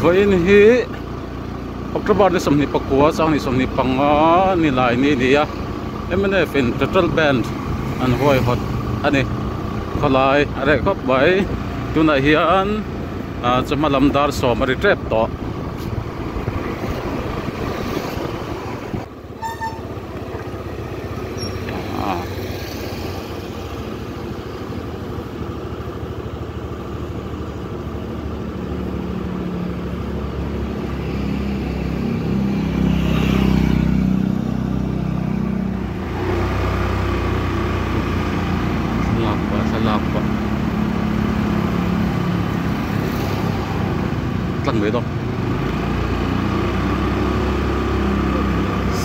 Vawiin hi October ni 29 sang ni 25 ni lai ni a ni a mnf in total band an huaihawt a ni khawlai a reh khawp mai tunah hian ah chawhma lam dar sawm a ri tep tawh. Thlalak pah thlalak pah tlang mai dawn.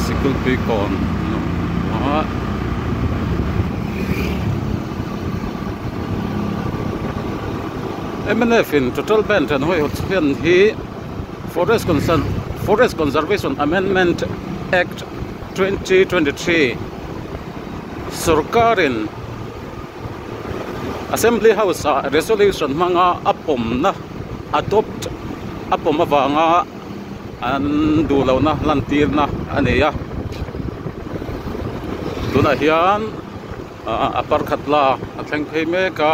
Sikul pui kawn a mnf in total band an hawi hawt hian hi forest forest conservation amendment act 2023 sorkar in assembly house ah resolution hmanga a pawmna adopt a pawm avanga an duh lohna lantirna a ni a tunah hian a parkhat la a thleng phei mek a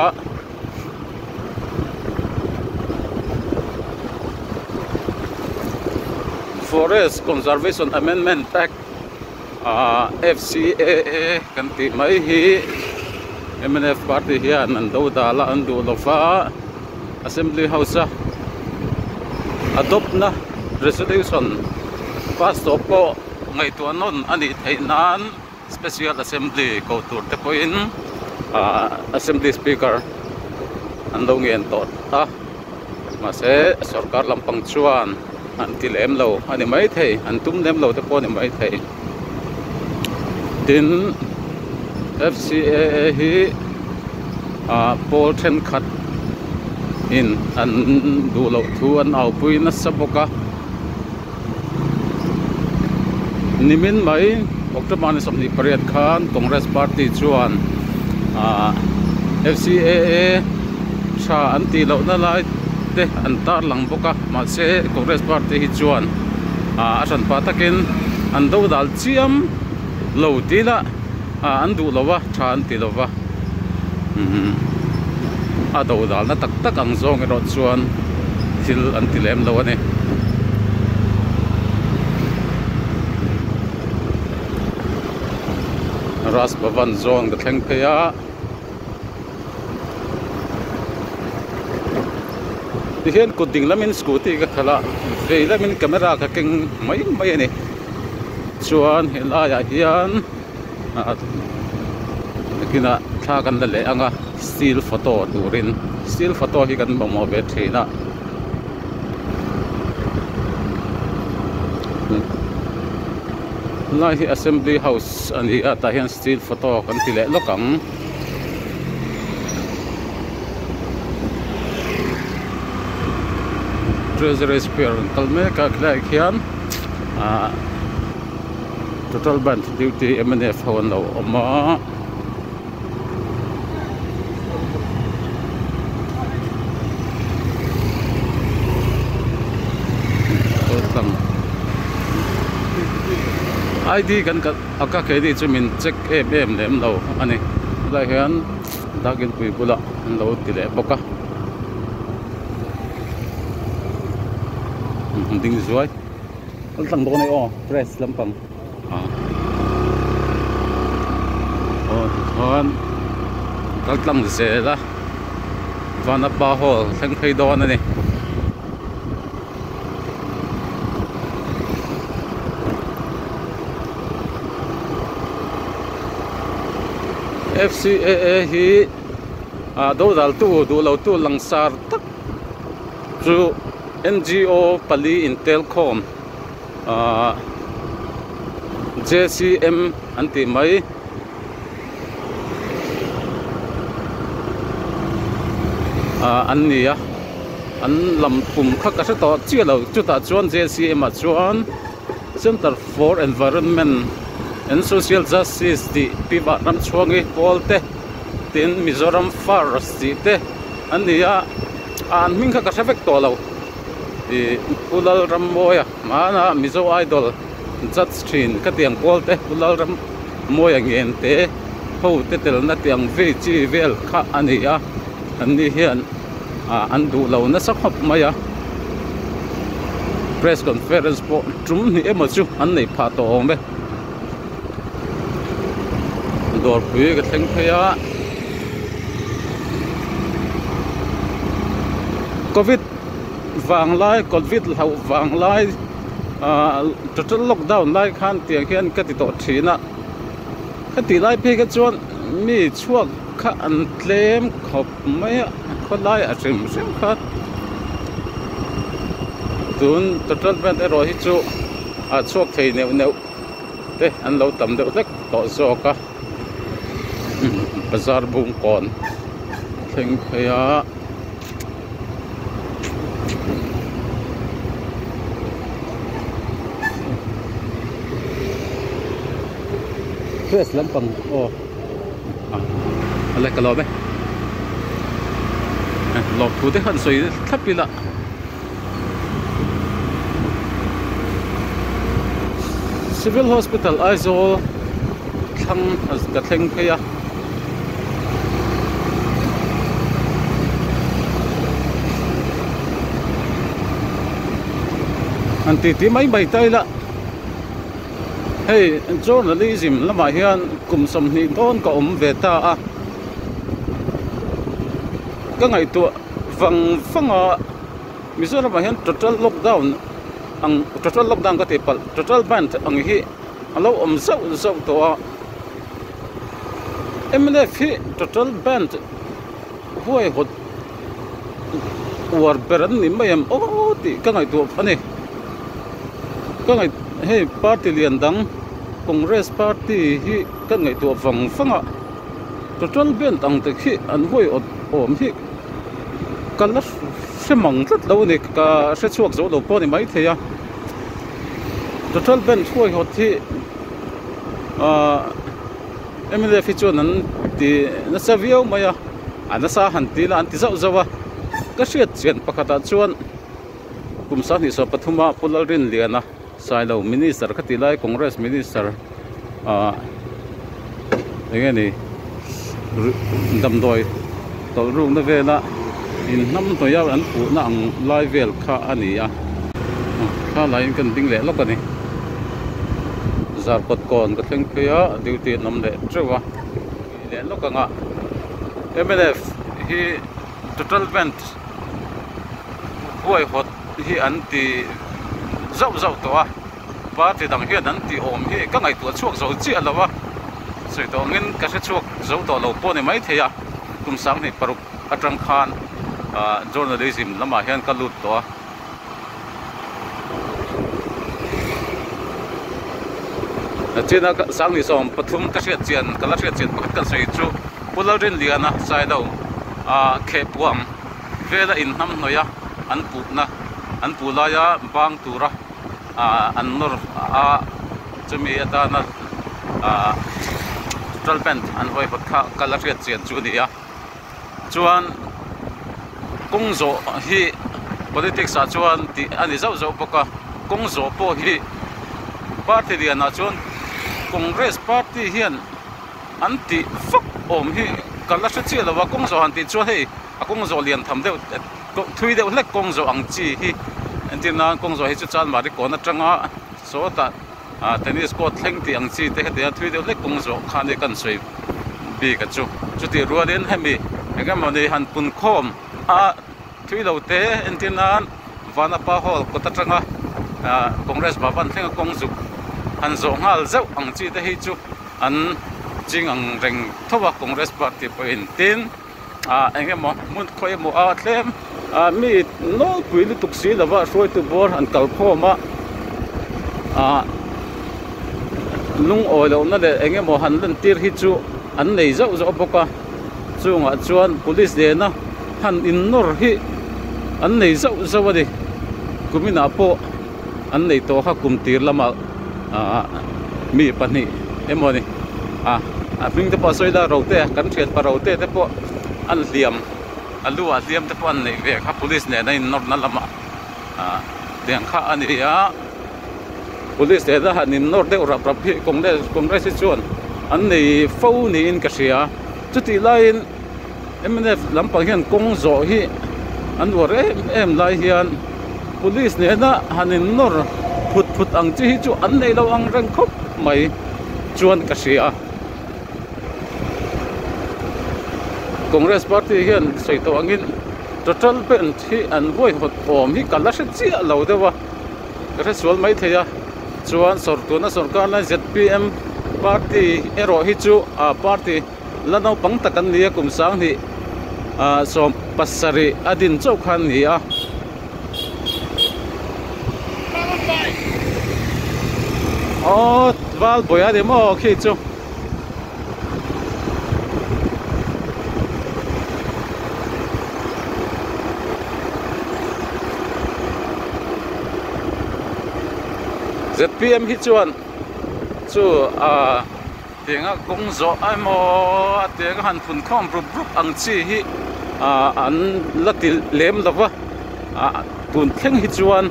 forest conservation amendment act ah F_C_A_A kan tih mai hi mnf party hian an do dal a an duh lova. Assembly House a adopt na resolution pass tawh pawh ngaihtuah nawn a nih theih nan Special Assembly ko tur te pawhin ah Assembly Speaker an lo ngen tawh a mahse sorkar lampang chuan an ti lem lo a ni maithei an tum lem lo te pawh a ni maithei tin F_C_A_A hi ah pawl thenkhat in an duh loh thu an au pui nasa bawk a nimin mai October ni 28 khan Congress party chuan ah F_C_A_A tha an tih loh na lai te an tarlang bawk a mahse Congress party hi chuan ah a hran pah takin an do dal chiam lo tih lah ah an duh lo va tha an ti lo va umm a do dal na tak tak ang zawng erawh chuan thil an ti lem lo a ni. Raj Bhavan zawn ka thleng phei a. Tihian kut ding lamin scooty ka khalh a vei lamin camera ka keng mai mai a ni chuan helaiah hian ah nakinah thla kan la leh ang a still photo turin still photo hi kan mamawh ve thin a helai hi assembly house a ni a tah hian still photo kan ti leh lawk ang. Treasury square an kal mek a khilaiah khian ahh total band duty mnf ho an lo awm a. Id kan a ka keini chu min check em em lem lo a ni helaiah hian dakin pui bulah an lo ti leh bawk a ding zuai an tlang dawn e aw press lampang ah aw tikhan kal tlang zel a vanapa hall thleng phei dawn a ni. F_C_A_A hi ah dodal tu duh lo tu langsar tak chu N_G_O pali intel khawm ah J_C_M an tih mai. Ah an ni a an lam pum kha ka hre tawh chiah lo chutah chuan J_C_M ah chuan Centre for Environment and Social Justice tih pi vah ram chhuangi pawl te tin Mizoram First tih te an ni a ah an hming kha ka hre vek tawh lo. Ih Pu Lalrammawia hmana Mizo Idol judge thin ka tiang kual te Pu Lalrammawia ngen te ho te telna tiang vei chi vel kha a ni a an ni hian ah an duh lo nasa khawp mai a press conference pawh tum hnih emaw chu an neih phah tawh awm e dawrpui ka thleng phei a covid vang lai covid hlauh vang lai ah total lockdown lai khan tiang hian ka ti tawh thin a ka tih lai phei kha chuan mi chhuak kha an tlem khawp mai a khawlai a hrim hrim kha tun total vel erawh hi chu a chhuak thei neuh neuh te an lo tam deuh hlek tawh zawk a bazar bung kawn thleng phei a. Dress lampang aw a le ka lawm e lawmthu te khan sawi thlap ila Civil Hospital Aizawl thlang ka thleng phei a. An ti ti mai mai ta ila hei journalism lamah hian kum 20 dawn ka awm ve ta a ka ngaihtuah vang vang a Mizoramah hian total lockdown ang total lockdown ka tih palh total ban ang hi a lo awm zauh zauh tawh a. Mnf hi total band huaihawt uar ber an ni mai em aw tih ka ngaihtuah a ni. Ka ngaih hei party lian dang Congress party hi ka ngaihtuah vang vang a total band ang te khi an huaihawt awm hi ka la hre mang tlat lo a ni ka hre chhuak zo lo pawh a ni maithei a total band huaihawt hi. Ahh mnf hi chuan an ti nasa viau mai a a nasa han ti ila an ti zauh zauh a ka hriat chian pakhatah chuan kum 2023 a Pu Lalrinliana Sailo minister kha tih lai Congress minister ahh eng nge ni damdawi tawlh rukna vela inhnam hnawih a an puhna ang lai vel kha a ni a thla laiin kan ding leh lawk a ni zarkawt kawn ka thleng phei a duty an awm leh teuh a leh lawk ang a mnf hi total band huaihawt hi an ti zauh zauh tawh a. Party dang hian an tih awm hi ka ngaihtuah chhuak zo chiah lo a, sawi tawh angin ka hre chhuak zo tawh lo pawh a ni maithei a, kum 26 atang khan journalism lamah hian ka lut tawh a. China 2023 ka hriat chian ka la hriat chian pakhat kan sawi chu Pu Lalrinliana Sailo khehpuam vela inhnamhnawih a an puhna an puh laia bang tura ah an nawr a chumi atana ah total band an huaihawt kha ka la hriat chian chu a ni a chuan kawng zawh hi politics ah chuan tih a ni zauh zauh bawk a kawng zawh pawh hi party lianah chuan congress party hian an tih vak awm hi ka la hre chiah lo a kawng zawh han tih chuan hei a kawng zawh lian tham deuh thui deuh hlek kawng zawh ang chi hi entir nan kawng zawh hi chu chanmari kawn atanga sawtah ah tennis court thleng tih ang chi te hetiang a thui deuh hlek kawng zawh kha ania kan sawi bik a chu chutih rualin hemi eng emawni han pun khawm a thui lo te entir nan vanapa hall kawt atanga ah congress bhavan thlenga kawng zuk han zawh nghal zeuh ang chi te hi chu an ching ang reng tho a congress party pawhin tin. ah eng emaw hmun khawi emaw a tlem ah mi nawlpui lutuk si lova hruaitu bawr an kal khawm a ah lungawi lohna leh eng emaw han lan tir hi chu an nei zauh zauh bawk a chungah chuan police nena han innawr hi an nei zauh zauh a ni kuminah pawh an nei tawh kha kum tir lamah ah mi pahnih emawni ah a hming te pawh a sawi la rote kan thian pa rote te pawh an hliam a lu ah hliam te pawh an neih ve kha police nen a innawrna lamah. Ah tiang kha a ni a police leh la han in nawr deuh rap rap hi congress congress hi chuan an nei fo niin ka hria chutih laiin mnf lampang hian kawng zawh hi an uar em em lai hian police nena han in nawr phut phut ang chi hi chu an nei lo ang reng khawp mai chuan ka hria. Congress party hian sawi tawh angin total band hi an huaihawt awm hi ka la hre chiah lo deuh a ka hre sual mai thei a chuan sawr tuna sawrkar lai zpm party erawh hi chu ah party la naupang tak an ni a kum sanghnih ah 17 a din chauh kha an ni a. Aw Valpui a ni maw khi chu. Zpm hi chuan chu ah Tianga kawng zawh emaw a tianga han phun khawm rup rup ang chi hi ah an la ti lem lo va ah tun thleng hi chuan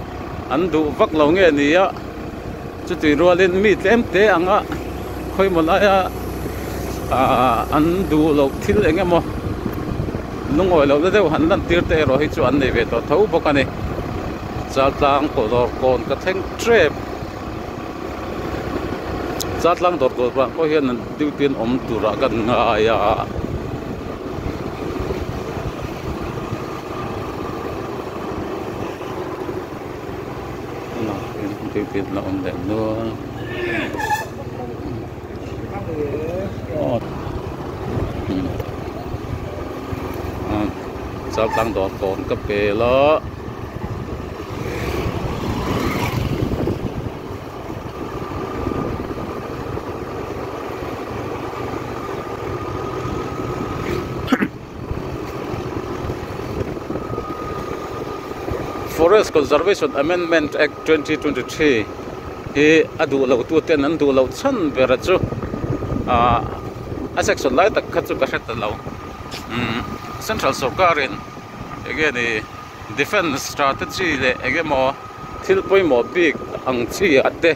an duh vak lo nge ni a chuti rualin mi tlem te anga khawimaw laia ah an duh loh thil eng emaw lungawi loh na deuh han lan tir te erawh hi chu an nei ve tawh tho bawk a ni chaltlang dawr kawn ka thleng tep. Chaltlang dawr kawn vang pawh hian an duty an awm turah kan ngai a. Duty an la awm leh nual. Chaltlang dawr kawn ka pel a. Forest Conservation Amendment Act 2023 hi a duh loh tu ten an duh loh chhan ber chu ah a section lai tak kha chu ka hre ta lo umm central sorkar in enge ni Defence strategy leh eng emaw thil pawimawh bik ang chi ah te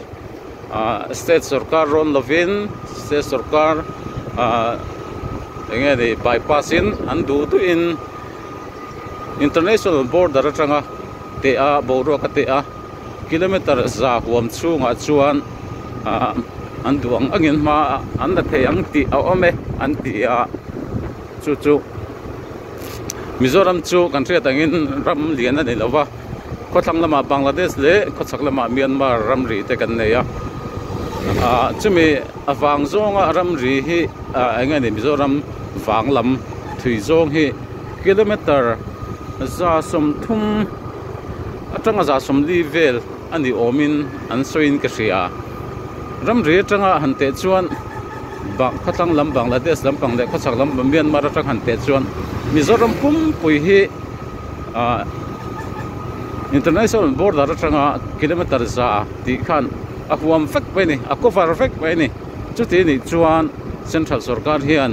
ah state sorkar rawn lovin state sorkar ah eng nge ni bypass in an duh duh in international border atanga teh a boruak a teh a kilometer za huam chhungah chuan ah an duh ang angin hma an la thei ang tih a awm e an ti a chu chu. Mizoram chu kan hriat angin ram lian a ni lo va, khawthlang lamah Bangladesh leh khawchhak lamah Myanmar ramri te kan nei a, ah chumi a vang zawnga ramri hi ah eng nge ni Mizoram vang lam thui zawng hi kilometer 30 atanga 40 vel a ni awmin an sawiin ka hria, ramri atanga han teh chuan. Bang khawthlang lam Bangladesh lampang leh khawchhak lam Myanmar atang han teh chuan Mizoram pumpui hi ah international border atanga kilometer za tih khan a huam vek mai a ni a cover vek mai a ni chuti nih chuan central sorkar hian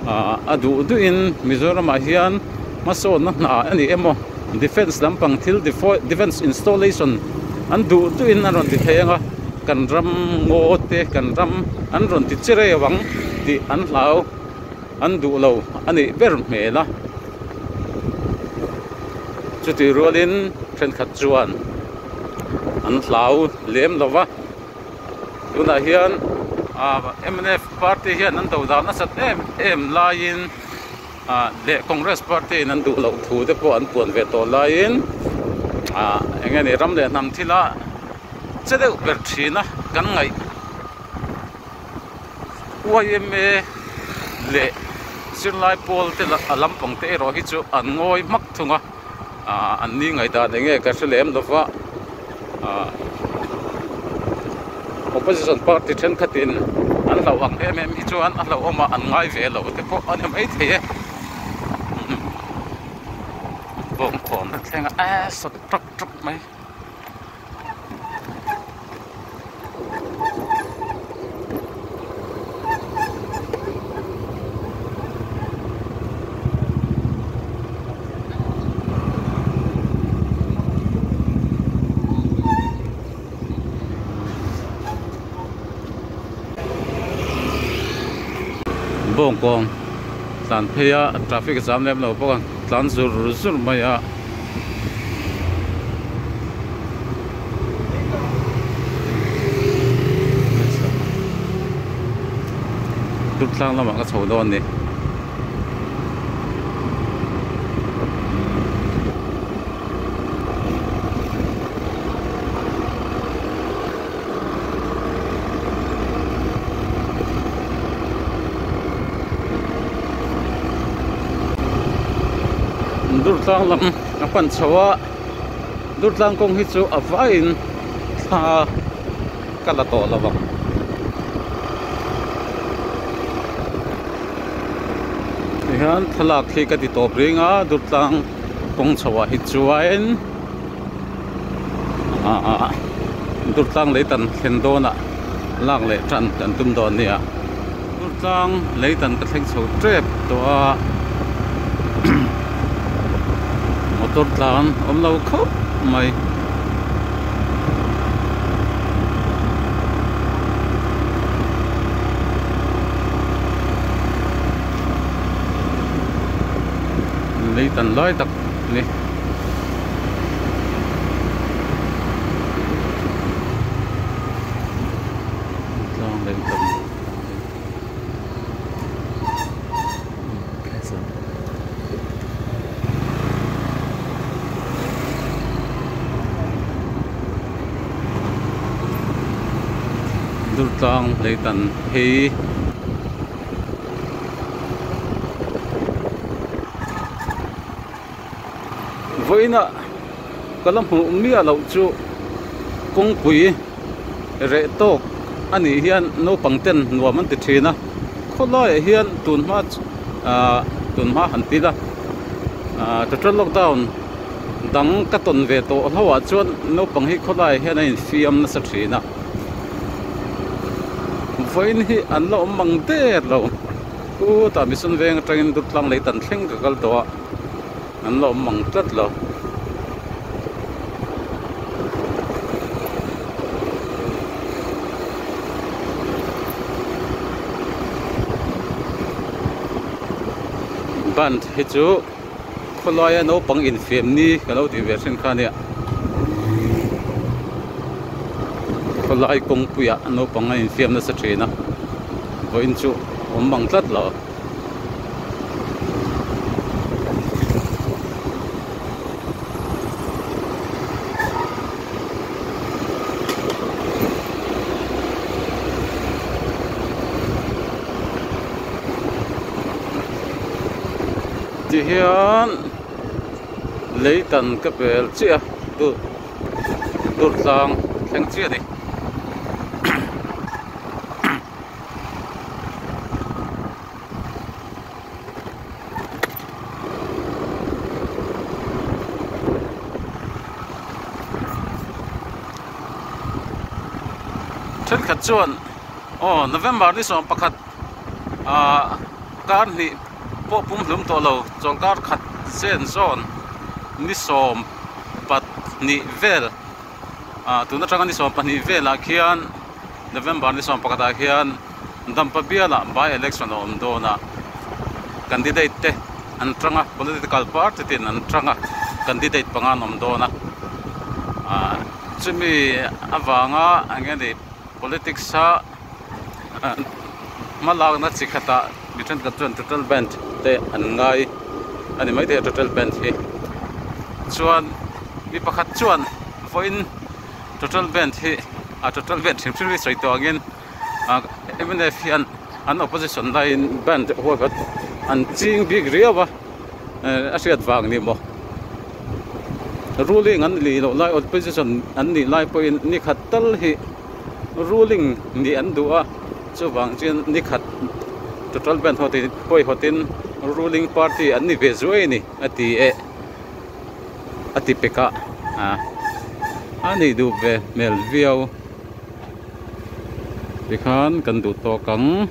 ah a duh duhin Mizoramah hian hmasawnna hna a ni emaw defence lampang thil defence installation an duh duhin an rawn ti thei ang a. Kan ram ngaw te kan ram an rawn ti chi reu ang tih an hlau an duh lo a nih ber hmel a. Chutih rualin thenkhat chuan an hlau lem lo va. Tunah hian ah mnf party hian an do dan nasat em em laiin ah leh Congress party in an duh loh thu te pawh an puan ve tawh laiin ah eng nge ni ram leh hnam thila. Che deuh ber thin a kan ngaih yma leh zirlai pawl te a lampang te erawh hi chu an ngawi hmak thung a ah an ni ngaihdan eng nge ka hre lem lo va ah opposition party thenkhatin an hlauh ang em em hi chuan a hlauhawm a an ngai ve lo te pawh a ni maithei e bawngkawn a thleng a eee sawt tawk tawk mai. Bawngkawn tlan phei a traffic a zam lem lo bawk a tlan zur zur mai a. Durtlang lamah ka chho dawn a ni. Durtlang lam a pan chho a Durtlang kawng hi chu a vaiin thla ka la tawh lo ang. Tihian thlalak hi ka ti tawp reng a Durtlang kawng chho ah hi chuan ahh Durtlang leitan thlen dawnah lak leh tan kan tum dawn a nia Durtlang leitan ka thleng chho tep tawh a motor tlan awm lo khawp mai. Leitan lai tak a ni. Tlang leitan Durtlang leitan phei. Vawiina ka la hmuh miah loh chu kawngpui reh tawk a nih hian naupang ten nuam an ti thin a khawlaiah hian tun hma ahh tun hma han ti ila ahh total lockdown dang ka tawn ve tawh hlauhah chuan naupang hi khawlaiah hian a infiam nasa thin a vawiin hi an la awm mang der lo. Chutah mission veng atangin Durtlang lei tan thleng ka kal tawh a, an la awm mang tlat lo. Band hi chu khawlaia naupang infiam ni ka lo tih ve thin kha ania. Khawlai kawngpuiah naupang a infiam nasa thin a, vawiin chu awm mang tlat lo. Tihian leitan ka bel chiah a dur dur tlang thleng chiah a ni. Thenkhat chuan aw November ni 11 ah kar hnih pawh pum hlum tawh lo chawlhkar khat zen zawn ni 12 vel ah tun atanga ni 12 velah khian November ni 11 ah khian Dampa bialah by election a awm dawn a candidate te an tang a political party ten an tang a candidate panga an awm dawn a ah chumi avanga eng nge ni politics a hma lakna chi khatah mi thenkhat chuan total band te an ngai a ni maithei a total band hi chuan mi pakhat chuan vawiin total band hi a total band hrim hrim hi sawi tawh angin mnf hian an opposition laiin band huaihawt an ching bik riau a a hriat vang ni maw ruling an nih loh lai opposition an nih lai pawhin ni khat tal hi ruling nih an duh a chuvang chuan ni khat total band ho te huaihawtin ruling party an ni ve zuai a ni a ti e a ti pek a a nih duh ve hmel viau. Tikhan kan duh tawk ang.